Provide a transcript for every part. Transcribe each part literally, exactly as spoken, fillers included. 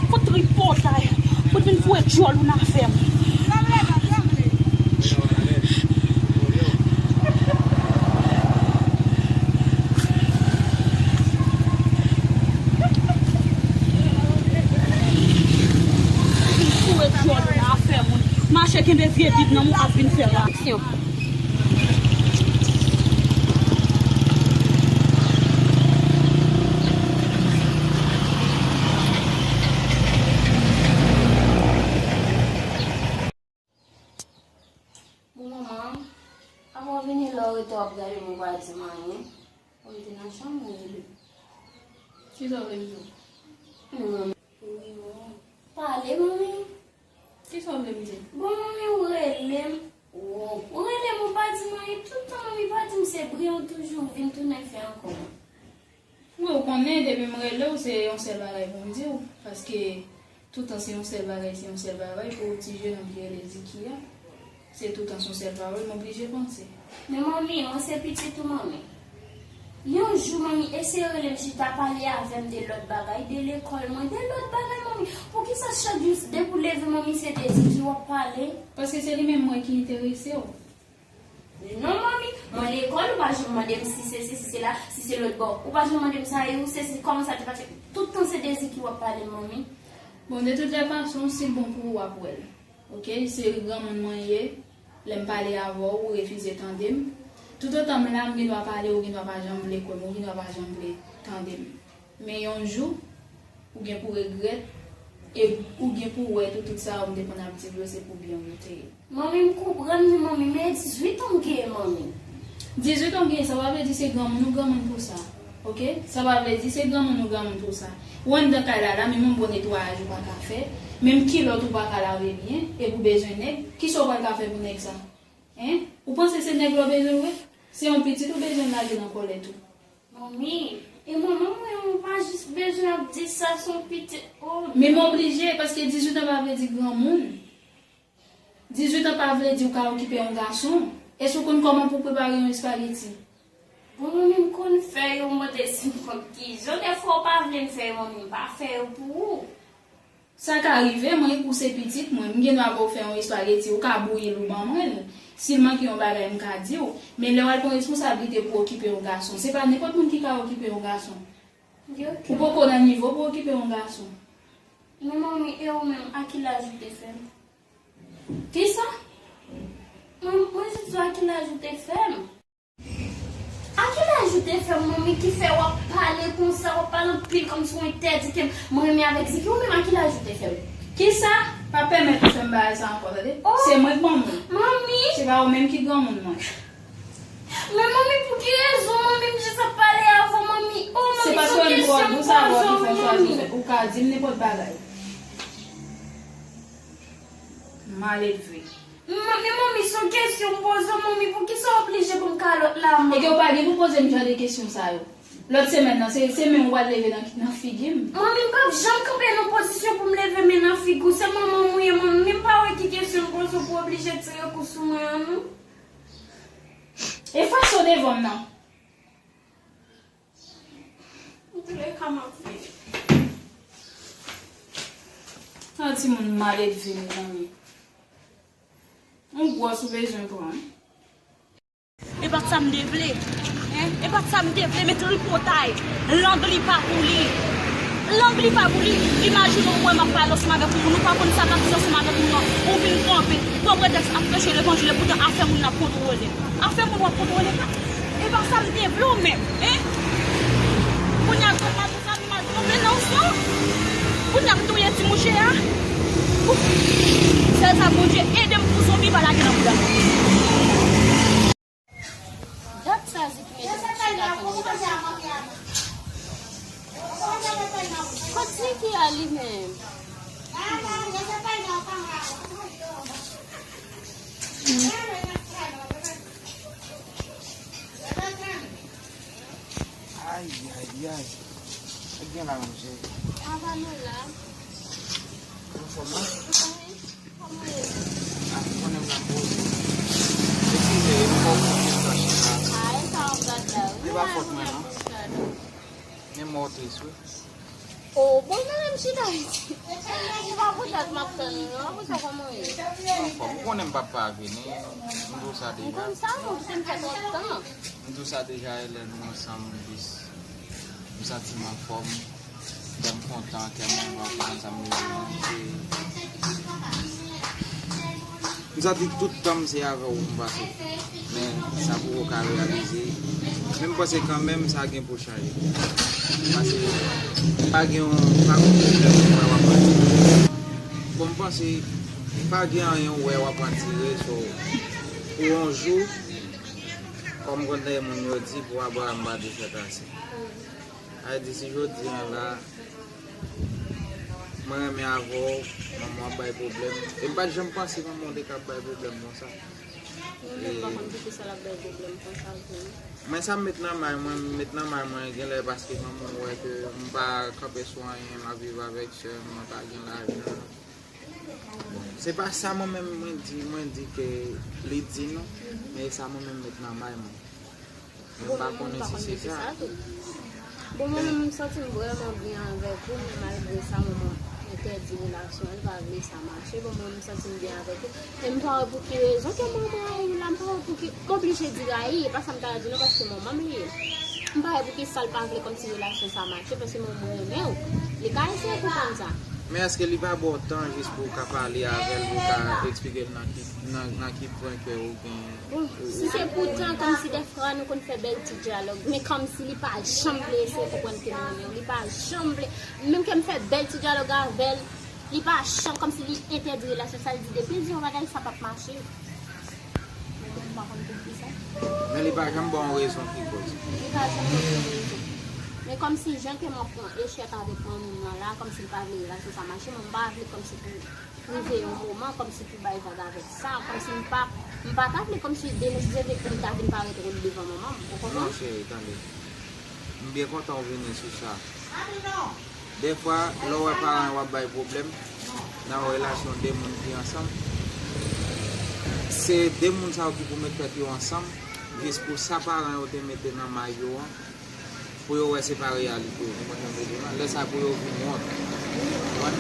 Fout tripotay. Fout vin foure djòl ou nan afè m. Vin foure djòl ou nan afè moun. Mache kenbe vye bib nan men w ap vin fè aksyon. Bon, manman, avan w vini la, w rete w ap gade m, ou pa di m anyen. Ou rete nan chanm ou rele. Kisa w vle m di w? Men manmi, wi, manmi. Pale, manmi. Kisa w vle m di? Bon, manmi, ou rele m. Ou, ou rele m, ou pa di m anyen. Tout tan, manmi, pa di m se bri ou toujou vin tounen fè ankò. Wi, ou konnen, depi m rele w, se yon sèl bagay pou m di w. Paske, toutan se yon sèl bagay, se yon sèl bagay, pou ti jennonm ki rele Ziki a. Se toutan se yon sèl pawòl, m oblije panse. Men manmi, mwen se pitit ou, manmi. Yon jou, manmi, eseye rele m chita, pale avè m de lòt bagay, de lekòl mwen, de lòt bagay, manmi. Poukisa chak jou, depi w leve, manmi, se de Ziki w ap pale? Paske se li menm mwen ki enterese w. Non, manmi, mwen lekòl, ou pa janm mande m si se si, si se la, si se lòt bò. Ou pa janm mande m sa e ou se si, kòman sa te pase. Tout tan se de Ziki w ap pale m, manmi. Bon, de toutes les façons, si l bon pou ou, w ap wè l. Oke? Se granmoun mwen ye. Lè m pale avè w, ou refize tande m. Toutotan m la, m gen dwa pale, ou gen dwa pa janm vle kwè m, ou gen dwa pa janm vle tande m. Men yon jou, ou gen pou regrèt, e ou gen pou wè tou, tout sa yo m te konn ap di w yo, se pou byen w yo te ye. Manmi, m konprann wi, manmi, men dizuit an m genyen, manmi. Dizuit an w genyen, sa pa vle di se granmoun ou granmoun pou sa. Oke? Sa pa vle di se granmoun ou granmoun pou sa. Ou anndan kay la, la, menm yon bon netwayaj ou pa ka fè, menm kilòt ou pa ka lave byen, epi w bezwen nèg, kisa w pral ka fè pou nèg sa? Hein? Ou panse se nèg la w bezwen wè? Se yon pitit ou bezwen lage nan kòlèt ou. Manmi, e manman mwen, ou pa jis bezwen ap di sa, se yon pitit, oh. Men m oblije, paske dizuit an pa vle di granmoun. Dizuit an pa vle di w ka okipe yon gason. Èske w konn kòman pou w prepare yon espageti? Bon, manmi, m konn fè yo, mande si m konn kijan. Dèfwa ou pa vle m fè yo, manmi, m pa fè yo pou ou. Sa ka rive, mwen, ou se pitit mwen, m gen dwa ba w fè yon espageti, ou ka bouyi l, ou ban mwen l. Si l manke yon bagay, m ka di w. Men lè w al pran responsablite pou w okipe yon gason, se pa nenpòt moun ki ka okipe yon gason. Ou poko nan nivo pou w okipe yon gason. Men manmi, e ou menm, a ki laj ou te fè m? Kisa? Mwen, mwen jis di w a ki laj ou te fè m. A ki laj ou te fè m, manmi, ki fè w ap pale konsa, w ap pale anpil kòmsi w entèdi ke m renmen avèk Ziki, ou menm a ki laj ou te fè m? Kisa? Pa pèmèt ou fè m bagay sa ankò, tande? Oh! Se mwen k manman w. Manmi! Se pa ou menm ki granmoun mwen. Men manmi, pou ki rezon, manmi, m jis ap pale avè w, manmi? Oh, manmi, se yon kesyon m poze w, manmi. Se paske m twò dous avè w ki fè w chwazi fè, ou ka di m nenpòt bagay. Maledve. Manmi, manmi, se yon kesyon m poze w, manmi, poukisa w oblije ban m kalòt la, manmi? Eke w pa gen pou poze m jan de kesyon sa yo. Lòt semèn nan, se, se menm ou pral leve nan, nan figi m. Manmi, m p ap janm kanpe nan pozisyon pou m leve men nan figi w. Se manman m ou ye, manmi. Men m pa wè ki kesyon m poze w pou w oblije tire kou sou mwen an, non. Efase w devan m nan. Antouleka, m ap vini. An timoun maledve, mezanmi. Yon gwòs ou bezwen pran. E pa t sa m te vle. Hein? E pa t sa m te vle, men tripotay. Lang li pa pou li. Lang li pa pou li. Imajine w wè m ap pale ansanm avèk yon moun, ou pa konn sa k ap fèt ansanm avèk moun nan. Ou vin kanpe, pran pretèks ap preche levanjil, epoutan afè moun nan ap kontwole. Afè moun w ap kontwole pa. E pa sa m te vle w menm, hein? Kounye a, grann madanm sa vin al tonbe nan san. Kounye a, m touye ti mouche a. Ouf! Sèl sa, Bondye ede m pou zonbi pa lage nan bouda m. Dat sa Ziki mete ti gason nan bouda m. Kot Ziki a li menm? Hmm. Ay, ay, ay. Sa k gen la, menm, cheri? Anba nou la. Anfòm, non? Wi. Kòman w ye? Ah, ou konnen m la, m poze. Eskize, m pa w konfyans nan chita. Ah, e sa w ap gad la, wi. E pa fòt mwen, non. Men mwen tris, wi. Oh, bon, men m chita isit. E pa poutèt m ap tann ou, non. Poutèt kòman w ye? Anfòm, ou konnen m p ap pa vini. M di w sa deja. M konn sa, mwen, poutèt m fè twòp tan. M di w sa deja, e lè nou ansanm, m jis, m santi m anfòm. Kè m kontan, kè m kontan, w konprann sa m vle di w, non? Se, m santi tout tan m se avè w m pase. Men sa poko ka reyalize. Men m panse kanmenm sa gen pou chanje. Paske pa gen yon, pa gen yon pwoblèm pou mwen w ap atire. Bon, m panse pa gen anyen w wè w ap atire, so, pou yon jou, kòm konn tande moun yo di, pou Abraram pa te fèt ase. Sa vle di, si jodi a la, mwen renmen avè w, manman w ap bay pwoblèm. E m pa t janm panse manman w te ka bay pwoblèm konsa. Mwen menm pa konn poukisa l ap bay pwoblèm konsa vre. Men sa m met nan may mwen, m met nan may mwen, genlè paske manman w wè ke m pa kanpe sou anyen, m ap viv avèk sè m, mwen pa gen lajan. Bon, se pa sa mwen menm mwen di, mwen di ke li di non, men e sa mwen menm met nan may mwen. Mwen pa konnen si se sa. Bon, mwen menm, m santi m vrèman byen avèk ou, men malgre sa, manman entèdi relasyon an, li pa vle sa mache. Bon, mwen, m santi m byen avèk ou. E m pa wè pou ki rezon ke manman rayi w la, m pa wè pou ki, m oblije di rayi, e pa sa m ta di non, paske manman m li ye. M pa wè pou ki sa l pa vle kòmsi relasyon sa mache, paske manman renmen w. Li ka eseye konprann sa. Men èske li pa ba w tan jis pou w ka pale avè l, pou w ka eksplike l nan ki, nan, nan ki pwen ke ou gen Bon, si se pou tan, kòmsi dèfwa nou konn fè bèl ti dyalòg, men kòmsi li pa janm vle eseye konprann ke m renmen l, li pa janm vle, menm ke m fè bèl ti dyalòg avè l, li pa janm, kòmsi li entèdi relasyon sa, li di depi l di yon bagay, sa p ap mache. Mwen menm, m pa konn poukisa. Men li pa janm ba w yon rezon ki koz. Li pa janm ba m yon rezon. Men kòmsi jan ke mwen pran echèt avèk manmi m nan la, kòmsi li pa vle relasyon sa mache, mwen m pa vle kòmsi pou rive yon moman kòmsi pou bay vag avèk sa, kòmsi m pa, m pa ta vle kòmsi demen si se te pou m ta vin parèt wont devan manman m, ou konprann? Non, cheri, tande. M byen kontan w vini sou sa. Dèfwa, lè w wè paran yo ap bay pwoblèm nan yon relasyon de moun ki ansanm, se de moun sa yo ki pou met tèt yo ansanm jis pou sa paran yo te mete nan may yo an, pou yo wè se pa reyalite, ou konprann sa m vle di w lan? Lè sa pou yo vin wont. Ou konprann?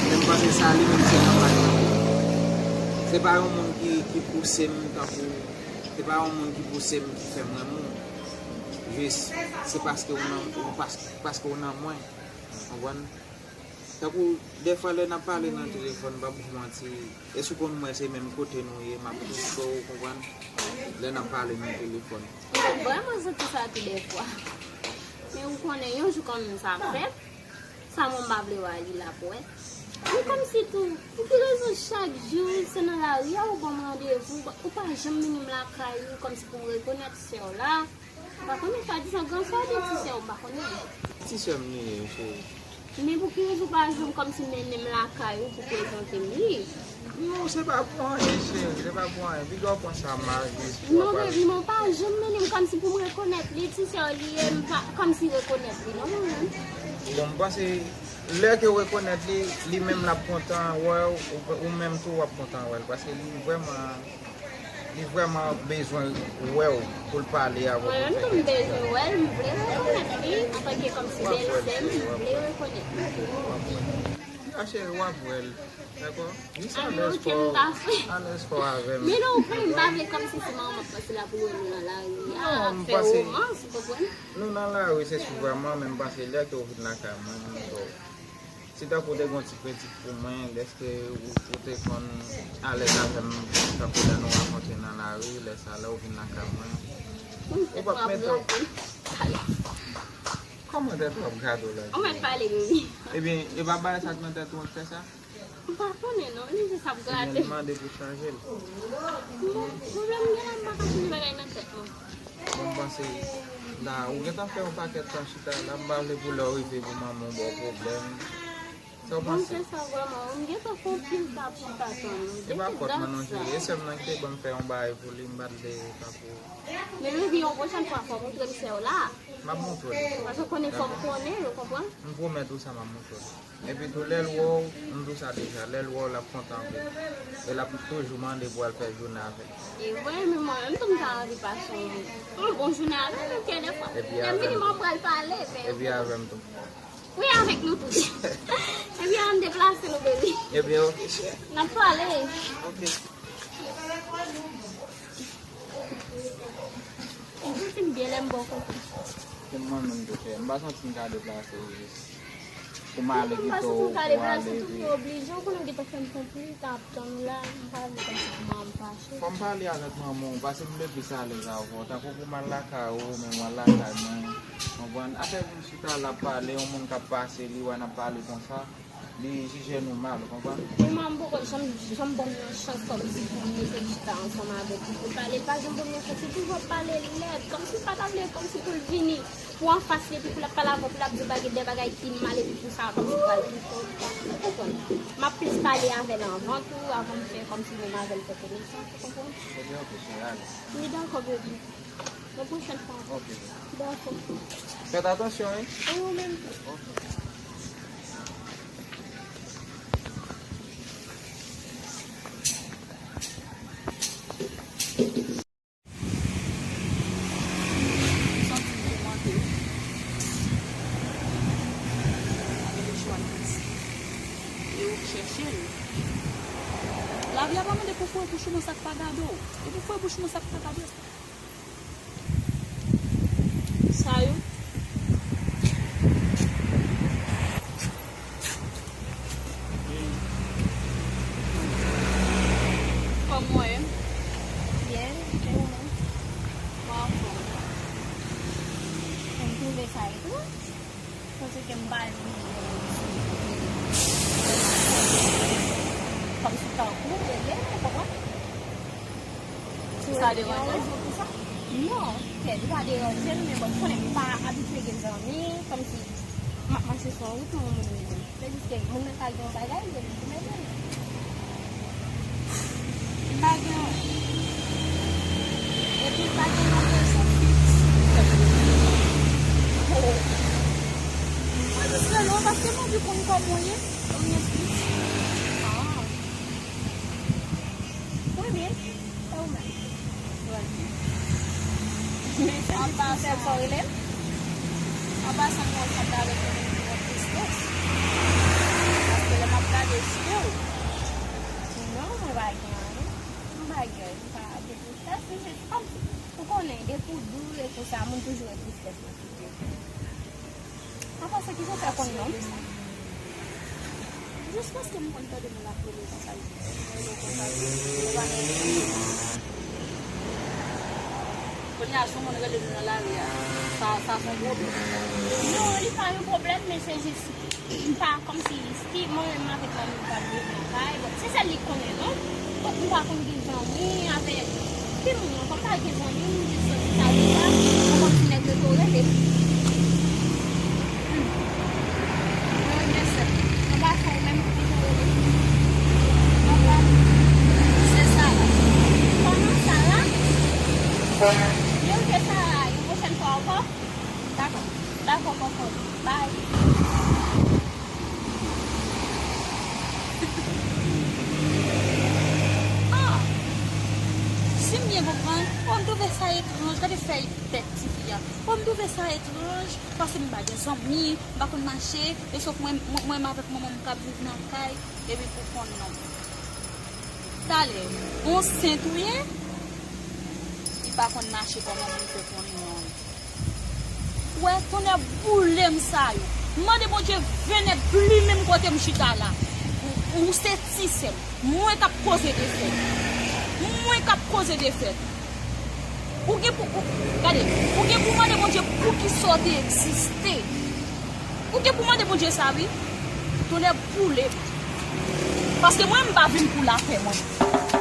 Men m panse sa li menm se nan may mwen. Se pa yon moun ki, ki pouse m tankou, se pa yon moun ki pouse m ki fè m renmen w. Jis, se paske w nan, ou pas-, paske w nan mwen. Ou konprann? Tankou, dèfwa lè n ap pale nan telefòn, m p ap ba w manti, e si w konn mwen se menm kote nou ye, m ap touche w, ou konprann? Lè n ap pale nan telefòn. M vrèman santi sa tou dèfwa. Men ou konnen, yon jou kanmenm sa ap fèt. Sa mwen m pa vle wè a, li la pou wè. Men kòmsi tou, pou ki rezon chak jou se nan lari a ou ban m randevou, ou pa janm vini m lakay ou, kòmsi pou m rekonèt sè w la. M pa konnen swadizan gran sè oubyen ti sè w, m pa konnen. Ti sè m li ye, cheri. Men pou ki rezon w pa janm kòmsi mennen m lakay ou pou prezante m li? Non, se pa pou anyen, cheri, se pa pou anyen. Piga w pran sa mal, jis pou w ap pale. Non, baby, men w pa janm mennen m kòmsi pou m rekonèt li, ti sè w li ye, m pa kòmsi rekonèt li, non, mwen menm. Bon, m panse, lè ke w rekonèt li, li menm l ap kontan wè w, ou, ou menm tou w ap kontan wè l, paske li vrèman Li vrèman bezwen wè w pou l pale avè w. Mwen menm tou m bezwen wè l, m vle rekonèt li antanke kòmsi bèlsè m, m vle rekonèt li. Ya cheri, w ap wè l, dakò? Jis alèz kò w, alèz kò w avè m. Men non, ou konnen m pa vle kòmsi se manman m ap pase la pou wè nou nan lari a, ap fè womans, ou konprann? Nou nan lari, se sou vrèman, men m panse lè ke w vin lakay mwen, m, Si tankou w te gen yon ti kritik pou mwen, dèske ou, ou te konn alèz avè m, tankou lè nou rankontre nan lari, lè sa, lè w vin lakay mwen, ou p ap mete w. Kòman tèt w ap grate w la? Ou mèt pale, baby. Ebyen, e pa bagay sa k nan tèt ou an k fè sa? M pa konnen, non, li jis ap grate. Ebyen, li mande pou chanje l. Bon, pwoblèm gen la, m pa ka chanje bagay nan tèt mwen. Bon, m panse la, ou gentan fè yon pakèt tan chita la, m pa vle pou lè w rive pou manman w ba w pwoblèm. Sa w panse? Bon, se sa vrèman. M gentan fè yon pil tan pou m pa tann ou. E pa fòt mwen non, cheri. E sè m nan ki te ban m fè yon bagay pou li, m pa t vle tankou. Men m di yon pwochèn fwa, fò w montre m sè w la. M ap montre w li. Paske w konnen fò m konnen, ou konprann? M pwomèt ou sa, m ap montre w li. Epi tou, lè l wè w, m di w sa deja, lè l wè w, l ap kontan anpil. E l ap toujou mande pou w al fè jounen avè l. E vre, men mwen menm tou, m ta anvi pase yon, yon bon jounen avè l, men kèlkèfwa. Epi avè m tou. Lè m vini, mwen pral pale, men. Epi avè m tou. Wi, avèk nou tout. Ebyen, ann deplase nou, baby. Ebyen, ok, cheri. N ap pale. Ok. M santi m byen lè m bò kote. Se mwen menm tou, cheri. M pa santi m ka deplase jis pou m ale kite w, pou w ale vini. M pa santi m ka deplase tou, m oblije. Ou konnen w gentan fè m konpli, m t ap tann ou la, m pa vle kòmsi pou manman m fache. Fò m pale avèk manman w, paske m vle plis alèz avè w. Tankou pou m al lakay ou, oubyen m al lakay mwen, konprann? Afè pou m chita la ap pale, yon moun k ap pase, li wè n ap pale konsa, li jije nou mal, ou konprann? Wi, manman m poko janm, janm ban m yon chans kòmsi pou m mete chita ansanm avèk li pou l pale. Li pa janm ban m yon chans, li toujou ap pale lèd, kòmsi l pa ta vle, kòmsi pou l vini. Pou anfas li, epi pou l ap pale avè w, pou l ap di w bagay, de bagay ki mal, epi pou sa, kòmsi pou al pi fò, ou pa konprann. M ap plis pale avè l anvan tou, avan m fè kòmsi menm avè l fè konesans, ou konprann? Ebyen, ok, cheri, ale. Wi, dakò, baby. Yon pwochèn fwa ankò. Ok. Dakò. Fèt atansyon, wi. E ou menm tou. Ok. M santi m te mande w. Mwen te chwazi. E ou k chèche l. Lavi a pa mande pou w foure bouch ou nan sa k pa gade w. E pou w foure bouch ou nan sa k pa gade w. Sa yo. Kòman w ye? Byen, e ou menm? Mwen anfòm. M twouve sa etranj, paske m pa vin kòmsi tankou, ou konprann? Sa deranje w? Non, kè, li pa deranje m, men bon, ou konnen m pa abitye gen zanmi, kòmsi m ap mache sou yon wout, yon moun vini. Se jis ke moun nan ka gen yon bagay, li vin pou mete l. Li pa gen, epi li pa gen yon rezon fiks. Oh. Mwen jis rele w paske m anvi konn kòman w ye. Ou gen fiks? Ah. Wi, byen. E ou menm? Mwen byen. Men se jis pou sèl sa w rele m? An pasan, mwen sanble avèk yon moun ki gen tristès. Paske lè m ap gade je w. Non, mwen pa gen anyen. M pa gen, m pa gen tristès, se jis kòmsi, ou konnen, depi w dou e konsa, moun toujou wè tristès nan figi w. An pasan, kijan w fè konn non m? Jis paske m konn tande moun ap rele konsa, yo rele w konsa, yo pa nan yon... Kounye a, si yon moun rele nou nan lari a, sa, sa se yon pwoblèm? Non, li pa yon pwoblèm, men se jis, m pa kòmsi, si mwen menm avèk manmi m pa t vin nan kay, bon, se sèl li k konnen, non? Bon, m pa konn gen zanmi avèk timoun nan, kòm m pa gen zanmi, m jis santi sa deja, mwen kòmsi nèg rete w rele. Hmm. Mwen renmen sè m. Mwen pa fè w menm pou ki jan w rele. Mwen pa. Se Sara. Kòman Sara? Byen, ok, Sara, yon pwochèn fwa ankò. Dakò. Dakò, kòkòt. Bye. Ah! Si m byen konprann, oh, m twouve sa etranj. Gade fèy tèt tifi a. Oh, m twouve sa etranj, paske m pa gen zanmi, m pa konn mache, e sòf mwen, mwen, mwen menm avèk manman m k ap viv nan kay, epi pou konn non m. Talè, yon sent ou ye? Li pa konn mache, kòman moun fè konn non l? Ou wè, tonnè boule m sa yo. M mande Bondye venèb plimen m kote m chita la. Ou, ou se ti sè m. Mwen k ap koze de fèt. Mwen k ap koze de fèt. Ou gen pou, ou, gade, ou gen pou mande Bondye poukisa w te egziste. Ou gen pou mande Bondye sa, wi. Tonnè boule m. Paske mwen, m pa vin pou lapè, mwen.